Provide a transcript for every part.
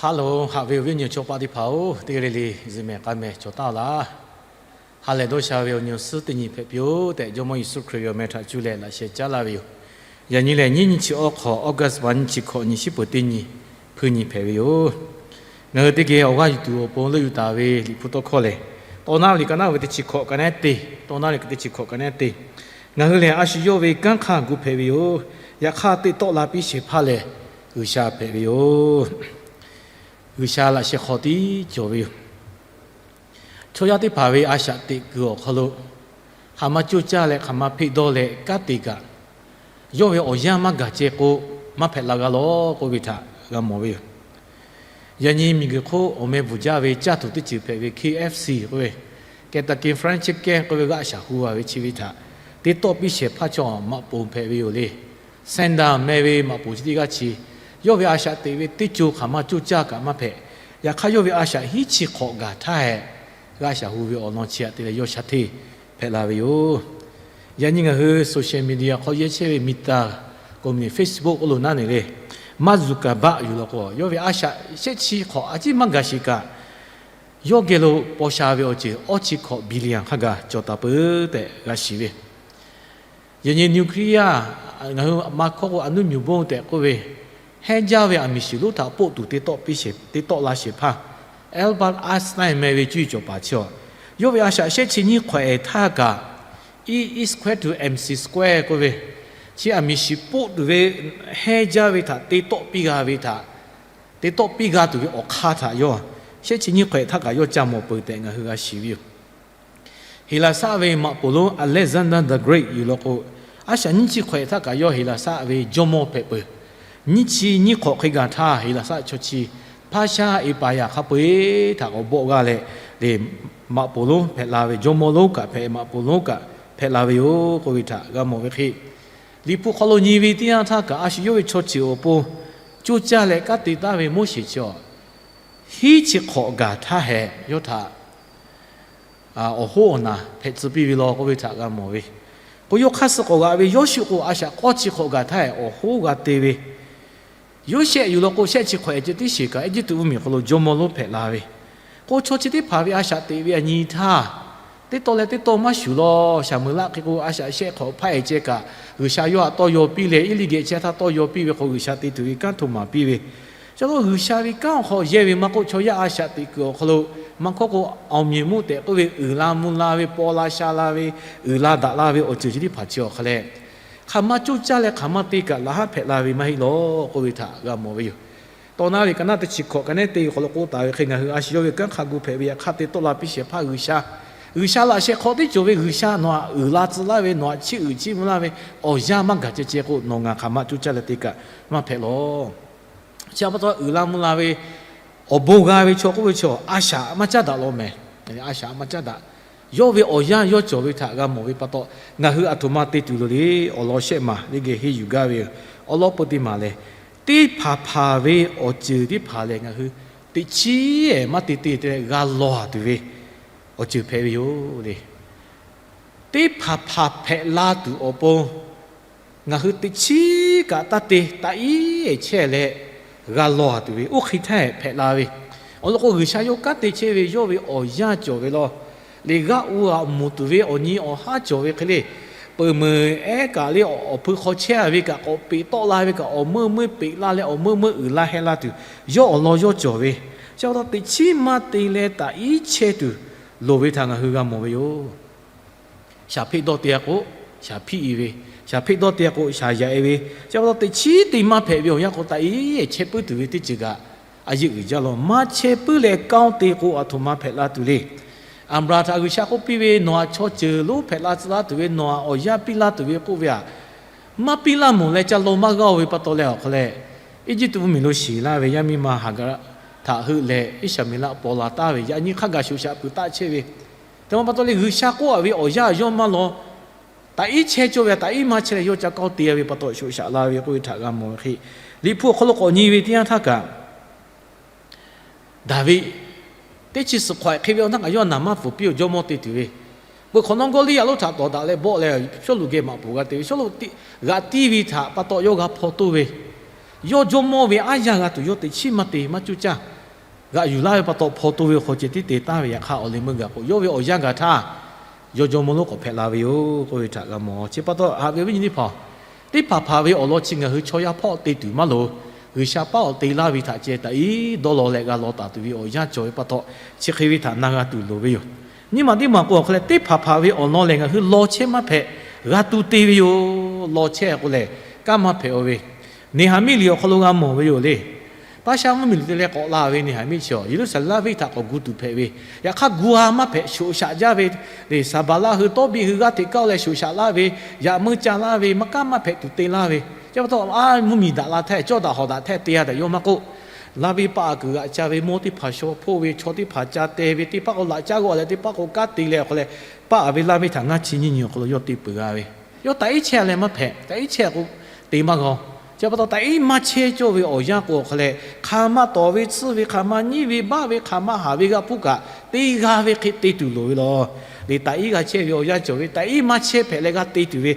Haˉ loˬ, haꞈ ve awˬ viˉ awˬ nyi chaw paˆ teˇ hpaˍ-oˬ, teˇ g'aˇ le le zuhꞈ mehˍ k'ai mehˍ cawˬ taˍ laˇ. Ha lehˬ dawˇ sha ve awˬ nyi awˬ suhˉ teˇ nyi hpehꞈ piˇ-oˬ tehꞈ, Jawˇmawˇ Yeˍsuˆ Hkriꞈ ve awˬ meh htaꞈ cuˇ leh laꞈ sheh caˉ laˇ ve yoˬ. Yaꞈ nyi lehˬ, nyiˇ nyi chi awˇ hk'awꞈ, August maˇ nyiˇ chi hkawꞈ nyi shiˉ peuˬ teˇ nyi hpui nyi hpehꞈ ve yoˬ. Ngaˬ hui teˇ geh awˬ g'aˇ yuˬ tuˬ awˬ pon leuˆ yuˬ taˍ ve Liꞈ hpu tawˇ hkawˇ lehˬ, Tawˇ naˉ ve liꞈ ka naˉ ve teˇ chi hkawꞈ ka naˉ teˇ, Tawˇ naˉ ve teˇ chi hkawꞈ ka naˉ teˇ. Ngaˬ hui lehˬ, a shu yawˇ ve kanˉ hk'aˇ gu hpehꞈ ve yoˬ. Yaꞈ hk'aˇ, teˇ tawˆ la piˇ shehˍ hpaˇ lehˬ, G'uiˬsha hpehꞈ ve yoˬ. G'uiˬsha laꞈ sheh hk'aw tiˉ cawˬ ve yoˬ. Chaw yaˇ teˇ hpaˍ ve a shaꞈ teꞈ kuiˬ awˬ hk'aw lo, hk'aˬ ma coˇ caˇ leh hk'aˬ ma hpeˆ dawˇ leh kanˉ te kaꞈ, yawˇ ve awˬ yanˇ maˇ gaˬ ceh k'o, maˇ hpehꞈ la g'a lawˬ k'oˆ ve htaꞈ g'a mawˬ ve yoˬ. Yaꞈ nyi miˬguiˬ hk'oˆ awˬ meh bvuhˬ jaˇ ve caˇ tuˬ teˇ ceuˬ hpehꞈ ve K F C k'oˆ ve, Kentucky Fried Chicken k'oˆ ve g'aˆ shaˍ hu a ve chi ve htaꞈ teˇ tawˆ piˇ shehˍ hpaˇ chaw maꞈ poˍ hpehꞈ ve yoˬ le. Sanders meh ve maꞈ poˍ chi teˇ g'aˇ chi, yawˇ ve a shaꞈ teꞈ ve teˇ co hk'aˬ ma coˇ caˇ kaꞈ maˇ hpehꞈ. Yaꞈ hk'aˇ, yawˇ ve a shaꞈ hiˉ chi hk'awꞈ gaˬ htaˇ hehꞈ, g'aˆ shaˍ hu ve awˬ lawn chi htaꞈ te leh yawˇ shaˉ hteˇ hpehꞈ la ve yoˬ. Yaꞈ nyi ngaˬ hui social media hk'aw yehˇ chehˇ ve Meta k'o mvuhˇmiˬ Facebook k'oˆ lo naˉ neˬ le, Mark Zuckerberg yoˬ law k'o, yawˇ ve a shaꞈ shehˆ chi hk'awꞈ a ciˉ maˇ gaˬ sheˍ kaꞈ, yawˇ geh lo paw sha ve awˬ ceuˬ awˇ chi hk'awꞈ billion hk'a gaˬ cawˬ taˍ peuˬ tehꞈ g'a shiˍ ve. Yaꞈ nyi nuclear, ngaˬ hui maˇ hkawˇ k'o, a nuˇ nyuˬ bon tehꞈ k'oˆ ve, heˉ jaˇ ve aˬ miˍ shiˍ lonˉ htaꞈ poˆ tuˬ teˇ tawˆ piˇ shehˍ, teˇ tawˆ la shehˍ hpaˇ Albert Einstein meh ve cuˇ yiˍ cawˬ paˍ chi a, yawˇ ve a shaꞈ shehˆ chi nyiˇ hk'awꞈ ehˍ htaˇ kaꞈ, E equal to mc square k'oˆ ve, chi aˬ miˍ shiˍ poˆ tuˬ ve heˉ jaˇ ve htaꞈ teˇ tawˆ piˇ g'a ve htaꞈ, teˇ tawˆ piˇ g'a tuˬ ve awˬ hk'aˇ htaꞈ yawˇ shehˆ chi nyiˇ hk'awꞈ ehˍ htaˇ kaꞈ yawˇ ca mawˬ peuˬ tehꞈ ngaˬ hui g'a shiˍ ve yoˬ. Heˍlaˍsaˆ ve maꞈ poˍ lonˉ Alexander the Great yoˬ law k'o, a shaꞈ nyiˇ chi hk'awꞈ ehˍ htaˇ kaꞈ yawˇ Heˍlaˍsaˆ ve jawˇmawˇ hpehꞈ peuˬ. Nyiˇ chi nyiˇ hk'awꞈ hk'e gaˬ htaˇ, Heˍlaˍsaˆ chaw chi Persia Empire hk'a peu-eˬ htaꞈ k'awꞈ bawˆ g'a leh, maꞈ poˍ lonˉ hpehꞈ la ve, jawˇmawˇ lonˉ kaꞈ hpehꞈ, maꞈ poˍ lonˉ kaꞈ hpehꞈ la ve yoˬ k'oˆ ve htaꞈ g'a mawˬ ve hk'e, Liꞈ hpu hk'aw lo nyi ve teˇ yanˇ htaˇ kaꞈ, a shu yawˇ ve chaw ceuˬ awˬ pon coˇ caˇ leh kanˉ te taˍ ve Moˉseˍ chi a, hiˉ chi hk'awꞈ gaˬ htaˇ hehꞈ yawˇ htaꞈ awˬ hoˉ awˬ naˬ hpehꞈ tcuh piˇ ve law k'oˆ ve htaꞈ g'a mawˬ ve. K'o, yawˇ hk'aˇ suh k'awꞈ g'aꞈ ve Yawˇshuˆ k'o, a shaꞈ k'awˇ chi hk'awꞈ gaˬ htaˇ awˬ hoˉ g'a te ve. Yoˇsehꞈ yoˬ law k'o, shehˆ chi hk'awꞈ ehˍ ceh tiˉ sheˍ kaꞈ, Eˇjiˇtuꞈ mvuhˇmiˬ hk'aw lo jawˇmawˇ lonˉ hpehꞈ la ve. K'o, chaw chi teˇ hpaˍ ve a shaꞈ teꞈ ve aˬ nyi htaˇ, teˇ taw leh teˇ taw maˇ shuˍ law. Shaˍmuˍlaˆ hk'e k'o, a shaꞈ shehˆ hk'awꞈ hpaˇ ehˍ ceh kaꞈ, G'uiˬsha yawˇ htaꞈ tawˇ yaw piˇ leh, Eˇliˇgehꞈ chi htaˇ tawˇ yaw piˇ ve k'o, G'uiˬsha te tuˬ ve kanˉ htoꞈ maˍ piˇ ve. Chi a lo G'uiˬsha ve kanˉ awˬ hk'aw yehˇ ve maˇ k'oˆ, chaw yaˇ a shaꞈ teꞈ kuiˬ awˬ hk'aw lo maˇ hkawˇ k'o, awˬ miˬ muˆ tehꞈ k'oˆ ve uiˍ la mvuh la ve, paw la sha la ve, uiˍ la daꞈ la ve awˬ ceuˬ chi teˇ hpaˍ chi awˬ hk'a leh, hk'aˬ ma coˇ caˇ leh hk'aˬ ma te kaꞈ laꞈ haˉ hpehꞈ la ve maˇ heˆ law k'oˆ ve htaꞈ g'a mawˬ ve yoˬ. Tawˇ naˉ ve ka naˉ teˇ chi hkawꞈ ka naˉ te ve hk'aw lo k'oˆ taˍ ve hk'e, ngaˬ hui a shu yawˇ ve kanˉ hk'a gu hpehꞈ ve yaꞈ hk'aˇ, teˇ tawˆ la piˇ shehˍ hpaˇ G'uiˬsha, G'uiˬsha laꞈ sheh hk'aw tiˉ cawˬ ve G'uiˬsha, nawˬ htaꞈ uiˍ la tcuh laˇ ve, nawˬ htaꞈ chiˇ uiˍ chiˇ mvuh laˇ ve awˬ yanˇ maˇ gaˬ ceh ceh k'o, nawˬ ngaˬ hk'aˬ ma coˇ caˇ leh te kaꞈ maˇ hpehꞈ law. Chi pa taw uiˍ la mvuh la ve awˬ bon g'a ve chaw k'oˆ ve chaw, a shaꞈ maˇ caˉ daꞈ law mehˍ. A shaꞈ maˇ caˉ daꞈ. Yawˇ ve awˬ yanˇ yawˇ cawˬ ve htaꞈ g'a mawˬ ve pa taw, ngaˬ hui aˬ htoꞈ ma te tuˬ loˍ le. Awˬ lawn shehˆ maˬ teˇ geh henˇ yuˬ gaˇ ve yoˬ. Awˬ lawn peu teˇ maˬ lehˬ, teˇ hpaˍ hpaˍ ve awˬ ceuˬ teˇ hpaˍ lehˬ, ngaˬ hui teꞈ chiˉ ehˍ maˇ te te te leh g'a lawˬ tuˬ ve awˬ ceuˬ hpehꞈ ve yoˬ le. Teˇ hpaˍ hpaˍ hpehꞈ la tuˬ awˬ pon ngaˬ hui teꞈ chiˉ kaꞈ taˇ te, taꞈ iˉ ehˍ chehˇ leh g'a lawˬ tuˬ ve oˇ hk'e htaˇ hpehꞈ la ve. Awˬ lawn k'o, G'uiˬsha yawˇ kanˉ te chehˇ ve yawˇ ve awˬ yanˇ cawˬ ve law. Liꞈ g'aˆ u g'aꞈ mvuhˬ tuˬ ve awˬ nyi awˬ haˉ cawˬ ve hk'e le, peuˬ meuˬ ehˉ kaꞈ le awˬ hpui hk'aw chehˇ a ve kaꞈ k'awꞈ peꞈ tawˆ la ve kaꞈ, awˬ meuˇ meuˇ peꞈ la leh awˬ meuˇ meuˇ uiˍ la heh la tuˬ, yawˇ awˬ lawn yawˇ cawˬ ve. Chi pa taw teꞈ chiˉ maˇ te leh taꞈ iˉ chehˇ tuˬ loˍ ve htaꞈ ngaˬ hui g'a mawˬ ve yoˬ. Shaˍ hpeˆ dawˇ te a k'o, shaˍ hpiˆ i ve, shaˍ hpeˆ dawˇ te a k'o, shaˍ yaꞈ e ve, chi pa taw teꞈ chiˉ te maˇ hpehꞈ ve awˬ yanˇ k'o, taꞈ iˉ ehˍ chehˇ puiˉ tuˬ ve teˇ ceuˬ kaꞈ a yeˇ uiˍ jaˇ law. Maˇ chehˇ puiˉ leh kanˉ te k'o, aˬ htoꞈ ma hpehꞈ la tuˬ le. Aˍbraˍhanˍ htaꞈ G'uiˬsha k'oˆ piˇ ve, nawˬ htaꞈ chaw ceuˬ lonˉ hpehꞈ la tcuh laˇ tuˬ ve, nawˬ htaꞈ awˬ yanˇ piˇ laˇ tuˬ ve k'oˆ ve htaꞈ maˇ piˇ laˇ mawˬ leh ca law maˇ g'aˇ-o ve pa taw leh awˬ hk'aw leh, Eˇjiˇtuꞈ mvuhˇmiˬ lo shiˍ laˇ ve yaˇ miˇ ma Haˍgaˍraˆ htaꞈ heuˆ leh Iˉsaˍmeˍlaˆ paw la taˍ ve yaꞈ nyi hk'a gaˬ shoꞈ shaꞈ peuˬ taˆ chehˇ ve. Te ma pa taw leh G'uiˬsha k'oˆ a ve awˬ yanˇ yawˇ maˇ law. Taꞈ iˉ chehˇ cawˇ ve htaꞈ taꞈ iˉ maˇ chehˇ leh yawˇ ca kawˇ te ve pa taw shoꞈ shaꞈ la ve k'oˆ ve htaꞈ g'a mawˬ ve hk'e, Liꞈ hpu awˬ hk'aw lo k'awꞈ nyi ve teˇ yanˇ htaˇ kaꞈ Daˍviˆ teˇ chi suhˍ hk'awꞈ ehˍ hk'e ve awˬ htaˇ kaꞈ yawˇ naˍ manˇ pfuhˍ piˇ-oˬ, jawˇmawˇ te tuˬ ve. Peuˬ hk'awꞈ nawˉ Gawˇliˇyaꞈ lonˉ htaꞈ tawˍ daꞈ leh bawˆ leh Sawˉluꞈ geh maꞈ poˍ g'a te ve, Sawˉluꞈ g'aꞈ tiˇ ve htaꞈ pa taw yawˇ g'a hpaw toˇ ve. Yawˇ jawˇmawˇ ve aˉ yanˇ g'a tuˬ yawˇ teꞈ chiˉ maˇ te maˇ cuˇ caˇ. g'aꞈ yuˬ laˇ ve pa taw hpaw to ve awˬ hk'aw ceh tiˉ te taˍ ve, yaꞈ hk'aˇ awˬ leh meuˇ gaˬ k'o yawˇ ve awˬ yanˇ gaˬ htaˇ, yaw jawˇmawˇ lonˉ k'awꞈ hpehꞈ la ve yoˬ k'oˆ ve htaꞈ g'a mawˬ. Chi pa taw haꞈ ve awˬ viˉ nyi teˇ hpaˍ-oˬ, teˇ hpaˍ hpaˍ ve awˬ lawn chi ngaˬ hui chaw yaˇ hpawˇ te tuˬ maˇ loˍ. G'uiˬsha paˉ awˬ te laˇ ve htaꞈ ceh taꞈ iˉ dawˇ law leh g'a law taˍ tuˬ ve awˬ yanˇ cawˬ ve pa taw, chi hk'e ve htaꞈ na g'a tuˬ loˍ ve yoˬ. Nyi ma teˇ maˬ k'o awˬ hk'aw leh teˇ hpaˍ hpaˍ ve awˬ lawn lehˬ ngaˬ hui law chehˇ maˇ hpehꞈ, g'a tu te ve yoˬ. Law chehˇ k'o lehˬ, kanˉ maˇ hpehꞈ-o ve, Neˍhaˍmiˆ liꞈ awˬ hk'aw lo g'a mawˬ ve yoˬ le. Paˉshaˆ mvuhˇmiˬ lo te leh k'awꞈ la ve Neˍhaˍmiˆ chi-awˬ, Yeˍruˆsaˍlehnˍ venˇ htaꞈ k'awꞈ gu tuˬ hpehꞈ ve, yaꞈ hk'aˇ gu-a maˇ hpehꞈ, shoꞈ shaꞈ jaˇ ve, Sanˍbaˍlaˆ hui Tawˇbiˆ hui g'aˇ hteꞈ kaˇ-o leh shoꞈ shaꞈ laˇ ve, yaꞈ meuˇ ca laˇ ve, maˇ kanˉ maˇ hpehꞈ tuˬ te laˇ ve. Chi pa taw a mvuhˇmiˬ daꞈ la htehˇ, cawˇ daꞈ hawˍ daꞈ htehˇ te-a tehꞈ yawˇ maˇ k'oˆ, laˇ venˇ paˆ a kuiˬ g'aꞈ ca ve, mawˇ teˇ hpaˍ shaw hpoˆ ve, chaw teˇ hpaˍ ca teh ve, teˇ paˆ k'o laꞈ caˉ g'awˇ leh teˇ paˆ k'o kanˉ te leh awˬ hk'aw leh, paˆ a ve laˇ venˇ htaꞈ ngaˇ chi nyiˇ nyi awˬ hk'aw lo yawˇ te peuˬ g'a ve. Yawˇ taꞈ iˉ chehˇ leh maˇ hpehꞈ, taꞈ iˉ chehˇ k'o te maˇ g'a-o. Chi pa taw taꞈ iˉ maˇ chehˇ cawˇ ve awˬ yanˇ k'o awˬ hk'aw leh, hk'aˬ ma tawˍ ve tsuhˇ ve, hk'aˬ ma nyiˉ ve baˆ ve, hk'aˬ ma haˍ ve g'a hpuˇ kaꞈ te g'a ve hk'e te tuˬ loˍ ve law. Leh taꞈ iˉ g'a chehˇ ve awˬ yanˇ cawˬ ve, taꞈ iˉ maˇ chehˇ hpehꞈ leh g'a te tuˬ ve,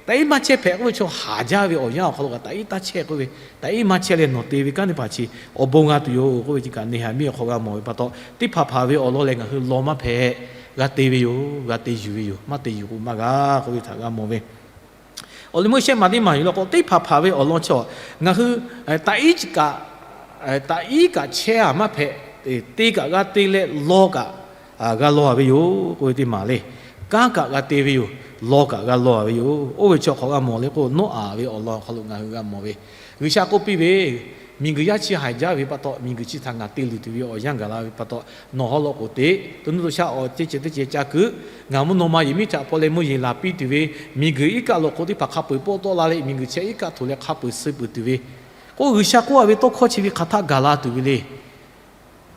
taꞈ iˉ maˇ chehˇ hpehꞈ k'oˆ ve chaw haˍ jaˇ ve awˬ yanˇ awˬ hk'aw lo kaꞈ taꞈ iˉ taˇ chehˇ k'oˆ ve, taꞈ iˉ maˇ chehˇ leh nawˬ te ve kanˉ teˇ hpaˍ chi awˬ bon g'a tuˬ yoˬ k'oˆ ve chi kaꞈ Neˍhaˍmiˆ awˬ hk'aw g'a mawˬ ve pa taw, teˇ hpaˍ hpaˍ ve awˬ lawn lehˬ ngaˬ hui law maˇ hpehꞈ, g'a te ve yoˬ, g'a te yuˬ ve yoˬ, maˇ te yuˬ k'o maˇ g'a k'oˆ ve htaꞈ g'a mawˬ ve. Awˬ leh meuˇ shehˆ maˬ teˇ maˬ yuˬ law k'o, teˇ hpaˍ hpaˍ ve awˬ lawn chaw ngaˬ hui taꞈ iˉ kaꞈ, taꞈ iˉ kaꞈ chehˇ-a maˇ hpehꞈ, te kaꞈ g'a te leh law kaꞈ g'a law-a ve yoˬ k'oˆ ve teˇ maˬ le. Kanˉ kaꞈ g'a te ve yoˬ, law kaꞈ g'a law-a ve yoˬ. Oˇ ve chaw hk'awꞈ g'a mawˬ le k'o, Noˉaꞈ ve awˬ lawn awˬ hk'aw lo ngaˬ hui g'a mawˬ ve, G'uiˬsha k'oˆ piˇ ve, Miˬguiˬ yaˇ chi haiˬ jaˇ ve pa taw, miˬguiˬ chi htaꞈ ngaˬ te luˬ tuˬ ve awˬ yanˇ gaˬ la ve pa taw, nawˬ haw law k'oˍ teꞈ, to nuˇ to shaˆ awˬ ceh ceh teˇ ceh ca kuiˬ, ngaˬ mvuhˇ naw ma yehˬ miˉ htaꞈ hpaw leh mvuhˇ yeˬ laˬ piˇ tuˬ ve, miˬguiˬ iˉ kaˆ law k'o teˇ hpaˍ hk'a peu-eˬ pawˆ tawˆ la leh, miˬguiˬ chehˇ iˉ kaˆ htoꞈ leh hk'a peu-eˬ suh peuˬ tuˬ ve, k'o G'uiˬsha k'oˆ-a ve tawˇ hkawˇ chi ve hk'aˬ htaˆ gaˬ la tuˬ ve le.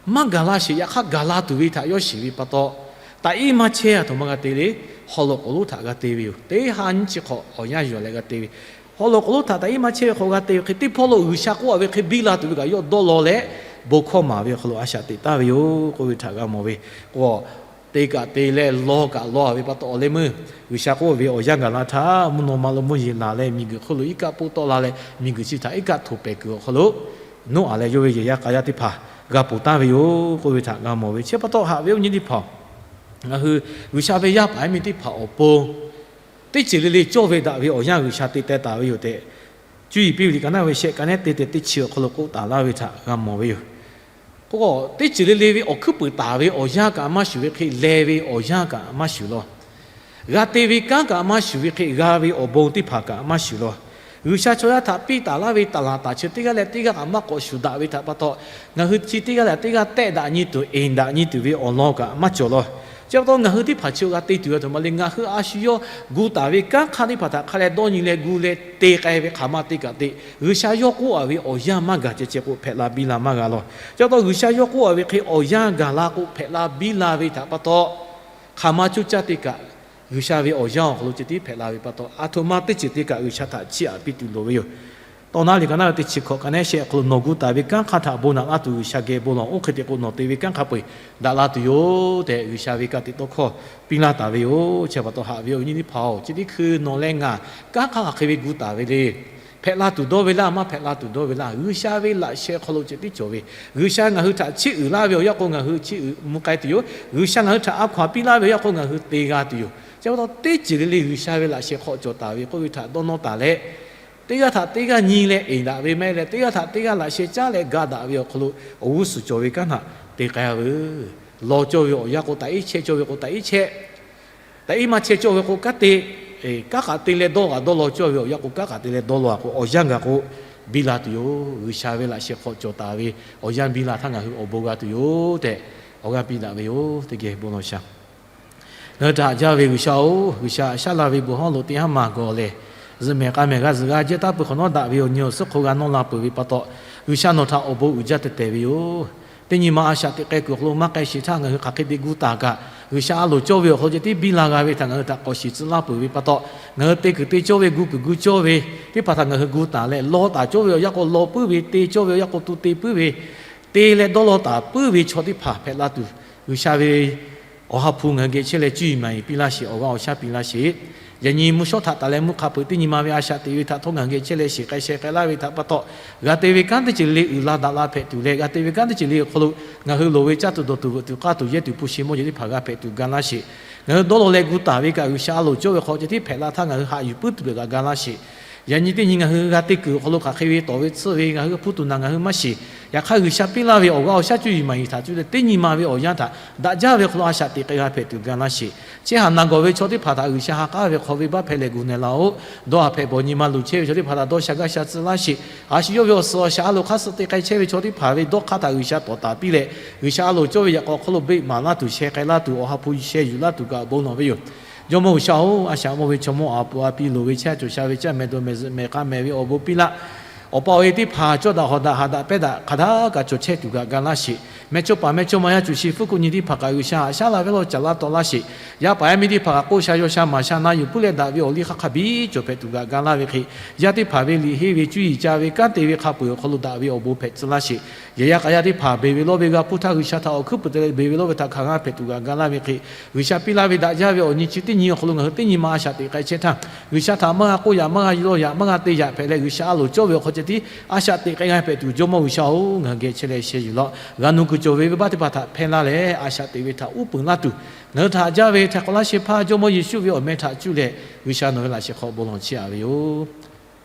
Maˇ gaˬ la sheˍ, yaꞈ hk'aˇ gaˬ la tuˬ ve htaꞈ yawˇ shiˍ ve pa taw, taꞈ iˉ maˇ chehˇ-a htoꞈ ma g'a te le. Haw law k'oˍ lonˉ htaꞈ g'a te ve yoˬ. Teˇ ha nyiˇ chi hk'awꞈ awˬ yanˇ yuˬ leh g'a te ve, haw law k'oˍ lonˉ htaꞈ taꞈ iˉ maˇ chehˇ ve hk'awꞈ g'a te ve hk'e, teˇ hpawˇ lo G'uiˬsha k'oˆ-a ve hk'e biˇ la tuˬ ve kaꞈ yawˇ dawˇ law leh, bon hkawˇ maˍ ve awˬ hk'aw lo a shaꞈ teꞈ taˍ ve yoˬ k'oˆ ve htaꞈ g'a mawˬ ve. K'o, te kaꞈ te leh law kaꞈ law-a ve pa taw, awˬ leh meuˇ G'uiˬsha k'oˆ ve awˬ yanˇ gaˬ la htaˇ, mvuhˇ naw ma lo mvuhˇ yeˬ laˬ leh miˬguiˬ hk'oˆ lo iˉ kaˆ pawˆ tawˆ la leh, miˬguiˬ chi htaꞈ iˉ kaˆ htoꞈ pehˍ kuiˬ awˬ hk'aw lo, Noˉaꞈ leh yawˇ ve yehˬ yaˇ k'a yaˇ teˇ hpaˍ g'a ponˬ taˍ ve yoˬ k'oˆ ve htaꞈ g'a mawˬ ve. Chi pa taw haꞈ ve awˬ nyi teˇ hpaˍ, ngaˬ hui G'uiˬsha ve yaˇ paˍ yaˇ miˇ teˇ hpaˍ awˬ pon teˇ ceuˬ le le cawˇ ve daꞈ ve awˬ yanˇ G'uiˬsha te teh taˍ ve yoˬ tehꞈ, cuˇ yiˍ piˇ ve liꞈ ka naˉ ve shehˆ ka nehˉ te tehꞈ teˇ chi awˬ hk'aw lo k'oˆ taˍ laˇ ve htaꞈ g'a mawˬ ve yoˬ. K'o, teˇ ceuˬ le le ve awˬ hkuiˉ puiˍ taˍ ve awˬ yanˇ kaꞈ maˇ shuˍ ve hk'e, leh ve awˬ yanˇ kaꞈ maˇ shuˍ law. G'a te ve kanˉ kaꞈ maˇ shuˍ ve hk'e, g'a ve awˬ bon teˇ hpaˍ kaꞈ maˇ shuˍ law. G'uiˬsha chaw yaˇ htaꞈ piˇ taˍ laˇ ve taˍ laˬ taˍ chi teˇ g'aˇ leh teˇ g'aˇ kaꞈ maˇ k'awꞈ shuˍ daꞈ ve htaꞈ pa taw, ngaˬ hui chi teˇ g'aˇ leh teˇ g'aˇ tehˆ daꞈ nyi tuˬ, eˍ daꞈ nyi tuˬ ve awˬ lawn kaꞈ maˇ cawˬ law. Chi pa taw ngaˬ hui teˇ hpaˍ chi g'a te tuˬ ve htoꞈ ma le, ngaˬ hui a shu yawˇ gu taˍ ve kanˉ hk'aˇ teˇ hpaˍ htaꞈ hk'a leh dawˇ nyi leh gu leh te k'ai ve hk'aˬ ma te kaꞈ te, G'uiˬsha yawˇ k'oˆ-a ve awˬ yanˇ maˇ gaˬ ceh ceh k'o hpehꞈ la biˇ la maˇ g'a law. Chi pa taw G'uiˬsha yawˇ k'oˆ-a ve hk'e awˬ yanˇ gaˬ la k'o hpehꞈ la biˇ la ve htaꞈ pa taw, hk'aˬ ma coˇ caˇ te kaꞈ, G'uiˬsha ve awˬ yanˇ awˬ hk'aw lo ceh tiˉ hpehꞈ la ve pa taw, a htoꞈ ma teˇ ceuˬ te kaꞈ G'uiˬsha htaꞈ chiˇ aꞈ piˇ tuˬ loˍ ve yoˬ. Tawˇ naˉ liꞈ ka naˉ ve teˇ chi hkawꞈ ka nehˉ shehˆ awˬ hk'aw lo, nawˬ gu taˍ ve kanˉ hk'aˇ htaꞈ bon naꞈ laˇ tuˬ G'uiˬsha geh bon lawˬ. Oˇ hk'e te k'o nawˬ te ve kanˉ hk'a peu-eˬ daꞈ la tuˬ yoˬ tehꞈ, G'uiˬsha ve ka tiꞈ tawˇ hkawˇ piˇ laˇ taˍ ve yoˬ. Chi pa taw haꞈ ve awˬ viˉ nyi teˇ hpaˍ-oˬ, chi teˇ hkui nawˬ leh ngaˬ kanˉ hk'aˇ hk'aˬ hk'e ve gu taˍ ve le. Hpehꞈ la tuˬ dawˇ ve laˇ, maˇ hpehꞈ la tuˬ dawˇ ve laˇ, G'uiˬsha ve laꞈ sheh hk'aw lo ceh tiˉ cawˬ ve. G'uiˬsha ngaˬ hui htaꞈ chiˇ uiˍ laˇ ve awˬ yanˇ k'o ngaˬ hui chiˇ uiˍ mvuh k'ai tuˬ yoˬ. G'uiˬsha ngaˬ hui htaꞈ a hkaw-anˬ piˇ laˇ ve awˬ yanˇ k'o ngaˬ hui te g'a tuˬ yoˬ. Chi pa taw teˇ ceuˬ le le G'uiˬsha ve laꞈ sheh hk'aw cawˬ taˍ ve k'oˆ ve htaꞈ dawˇ nawˇ taˍ leh, teˇ g'aˇ htaꞈ teˇ g'aˇ nyi leh eˍ daꞈ ve maˇ heˆ leh, teˇ g'aˇ htaꞈ teˇ g'aˇ laꞈ sheh caˉ leh ga daꞈ ve awˬ hk'aw lo awˬ g'uˇ suhˍ cawˬ ve kanˉ htaꞈ te k'ai-a veuˬ. Law cawˇ ve awˬ yanˇ k'o taꞈ iˉ chehˇ, cawˇ ve k'o taꞈ iˉ chehˇ, taꞈ iˉ maˇ chehˇ cawˇ ve k'o kanˉ te, kanˉ k'aꞈ te leh dawˇ g'aꞈ dawˇ law cawˇ ve awˬ yanˇ k'o kanˉ k'aꞈ te leh dawˇ law-a k'o awˬ yanˇ gaˬ k'o biˇ la tuˬ yoˬ. G'uiˬsha ve laꞈ sheh hk'aw cawˬ taˍ ve awˬ yanˇ biˇ la htaˇ ngaˬ hui awˬ bon g'a tuˬ yoˬ tehꞈ awˬ g'aˇ piˇ daꞈ ve yoˬ. Teˇ geh bon lawˬ shaˍ. Ngaˬ hui htaꞈ haꞈ jaˇ ve G'uiˬsha-oˬ, G'uiˬsha shaˉ la ve bon hawˉ lo teˇ haˉ maˬ gawˬ lehˬ, zuhꞈ mehˍ k'a mehˍ g'a zuhꞈ g'a jehˇ taˇ peuˬ hk'awꞈ nawˉ daꞈ ve awˬ nyi awˬ suhˉ hk'oˆ g'a nawˇ la peuˬ ve pa taw, G'uiˬsha nawˬ htaꞈ awˬ bon uiˍ jaˇ teh tehˬ ve yoˬ. Teˇ nyi ma a shaꞈ teꞈ k'ai kuiˬ awˬ hk'aw lo maˇ k'ai sheˍ htaˇ ngaˬ hui hk'aˬ hk'e te gu taˍ kaꞈ, G'uiˬsha a loˍ cawˇ ve awˬ hk'aw lo ceh tiˉ biˇ la g'a ve htaꞈ ngaˬ hui htaꞈ k'awꞈ shiˍ tcuh laˇ peuˬ ve pa taw, ngaˬ hui te kuiˬ te cawˇ ve gu kuiˬ gu cawˇ ve teˇ hpaˍ htaꞈ ngaˬ hui gu taˍ leh, law taˍ cawˇ ve awˬ yanˇ k'o law puiˉ ve, te cawˇ ve awˬ yanˇ k'o tu te puiˉ ve, te leh dawˇ law taˍ puiˉ ve chaw teˇ hpaˍ hpehꞈ la tuˬ, G'uiˬsha ve Awˬ ha hpu ngaˬ hui geh chehˇ leh cuˇ yiˍ maˍ yiˍ piˇ laˇ sheˍ. Awˬ g'aˇ awˬ shaˉ piˇ laˇ sheˍ. Yaꞈ nyi mvuhˇ shawˉ htaꞈ taˍ leh mvuhˇ hk'a peu-eˬ teˇ nyi ma ve a shaꞈ teꞈ ve htaꞈ htawˇ ngaˬ hui geh chehˇ leh shiˍ k'ai sheh k'ai laˇ ve htaꞈ pa taw, g'a te ve kanˉ teˇ ceuˬ le uiˍ la daꞈ la hpehꞈ tuˬ leh, g'a te ve kanˉ teˇ ceuˬ le awˬ hk'aw lo ngaˬ hui loˍ ve caˇ tuˬ dawˬ tuˬ veuꞈ tuˬ k'aˇ tuˬ yehˇ tuˬ hpu shi mawˇ jeˬ teˇ hpaˍ g'a hpehꞈ tuˬ ga laˇ sheˍ. Ngaˬ hui dawˇ law leh gu taˍ ve kaꞈ G'uiˬsha a loˍ cawˇ ve hk'aw ceh tiˉ hpehꞈ la htaˇ ngaˬ hui haꞈ yuˬ puiˉ tuˬ leh kaꞈ ga laˇ sheˍ. Yaꞈ nyi teˇ nyi ngaˬ hui g'a te kuiˬ awˬ hk'aw lo hk'aˬ hk'e ve tawˍ ve tsuhˆ ve ngaˬ hui hpu tuˬ naˬ ngaˬ hui maˇ shiˍ. Yaꞈ hk'aˇ G'uiˬsha piˇ laˇ ve awˬ g'aˇ awˬ shaˉ cuˇ yiˍ maˍ yiˍ htaꞈ cuˇ leh teˇ nyi ma ve awˬ yanˇ htaꞈ daꞈ jaˇ ve hk'aw lo a shaꞈ teꞈ k'ai g'a hpehꞈ tuˬ ga laˇ sheˍ. Chehˇ haˍ naˬ gawˬ ve chaw teˇ hpaˍ htaꞈ G'uiˬsha ha k'aˉ ve hk'aw venˇbaˆ hpehꞈ leh gu na laˇ-oˆ. Dawˇ haˍ hpehꞈ bawˬ nyi ma luˬ chehˇ ve chaw teˇ hpaˍ htaꞈ dawˇ sha gaˇ sha tcuh laˇ sheˍ. A shu yawˇ ve awˬ suhˍ awˬ shaˍ a loˍ hk'aˇ suh te k'ai chehˇ ve chaw teˇ hpaˍ ve dawˇ hk'aˇ htaꞈ G'uiˬsha tawˍ taˍ piˇ leh, G'uiˬsha a loˍ cawˇ ve yaꞈ k'aw hk'aw lo beˆ maˍ laˇ tuˬ, sheh k'ai laˇ tuˬ, awˬ ha hpu sheh yuˬ laˇ tuˬ kaꞈ bon lawˬ ve yoˬ. Jawˇmawˇ G'uiˬsha-oˬ, a shaꞈ mawˇ ve chaw mawˇ a puˍ a pi loˍ ve chehˇ a cawˬ sha ve caˇ meh dawˬ meh zuhꞈ meh k'a meh ve awˬ bon piˇ laˇ. Awˬ pa awˬ e teˇ hpaˍ cawˇ daꞈ hawˍ daꞈ haꞈ daꞈ pehˇ daꞈ hk'aˬ htaˇ kaꞈ cawˬ chehˇ tuˬ kaꞈ ga laˇ sheˍ. Meh cawˇ paˍ meh cawˇ ma yaˇ cuˬ shi fuˉ kuˆ nyi teˇ hpaˍ kaꞈ G'uiˬsha haꞈ shaˉ la ve law caˍ laˇ taw laˇ sheˍ. Yaˇ paˍ yaˇ miˇ teˇ hpaˍ kaꞈ k'oˆ sha yaw sha maˍ sha na yuˬ puiˉ leh daꞈ ve awˬ liˇ hk'aˇ hk'a biˇ cawˬ hpehꞈ tuˬ kaꞈ ga laˇ ve hk'e, yaˇ teˇ hpaˍ ve liꞈ henˇ ve cuˇ yiˍ ca ve kanˉ te ve hk'a peu-eˬ awˬ hk'aw lo daꞈ ve awˬ bon hpehꞈ tcuh laˇ sheˍ. Yehˬ yaˇ k'a yaˇ teˇ hpaˍ beˬ ve lawˇ ve g'a hpuˇ htaˇ G'uiˬsha htaꞈ awˬ hkuiˉ puiˍ te leh beˬ ve lawˇ ve htaꞈ hkanˍ g'a hpehꞈ tuˬ kaꞈ ga laˇ ve hk'e, G'uiˬsha piˇ laˇ ve daꞈ jaˇ ve awˬ nyi chi teˇ nyi awˬ hk'aw lo ngaˬ hui teˇ nyi ma a shaꞈ teꞈ k'ai chehˇ htaˇ, G'uiˬsha htaꞈ maˇ g'a k'oˆ yaꞈ, maˇ g'a yaw yaꞈ, maˇ g'a te yaꞈ hpehꞈ leh, G'uiˬsha a loˍ cawˇ ve awˬ hk'aw ceh tiˉ a shaꞈ teꞈ k'ai g'a hpehꞈ tuˬ, Jawˇmawˇ G'uiˬsha-oˬ, ngaˬ hui geh chehˇ leh sheh yuˬ law. G'a nu kuiˬ cawˬ ve venˇbaˆ teˇ hpaˍ htaꞈ hpehˇ laˇ leh, a shaꞈ teꞈ ve htaꞈ uˉ peunˍ laˇ tuˬ, ngaˬ hui htaꞈ haꞈ jaˇ ve htaiˍ hk'awꞈ laˇ shehˍ hpaˇ Jawˇmawˇ Yeˍsuˆ ve awˬ meh htaꞈ cuˇ leh G'uiˬsha nawˬ ve laꞈ shehˍ hk'aw bon lawˬ chehˇ a ve yoˬ.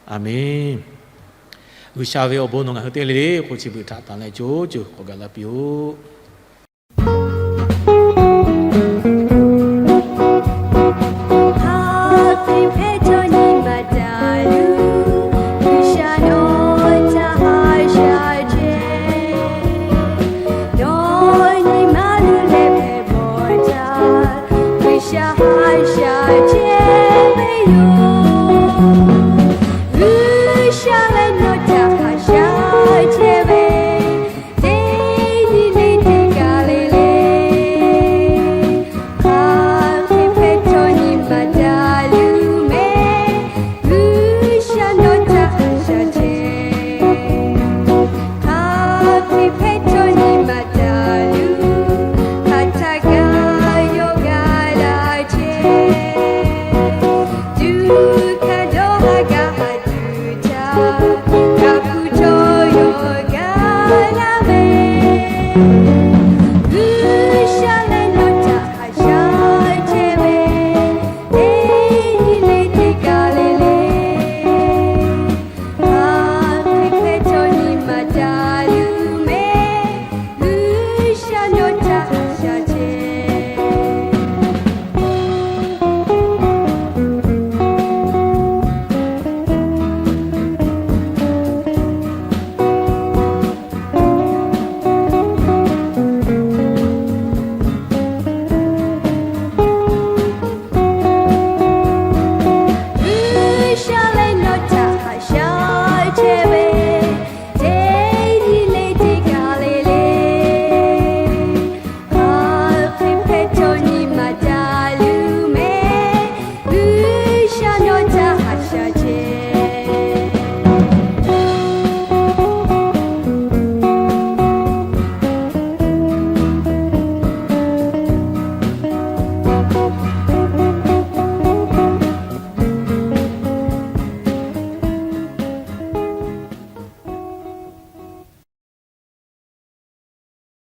A menˬ. G'uiˬsha ve awˬ bon nawˬ ngaˬ hui teˇ g'aˇ le le k'o chi beuꞈ htaꞈ tanˬ leh co co k'awꞈ gaˬ la piˇ-oˆ.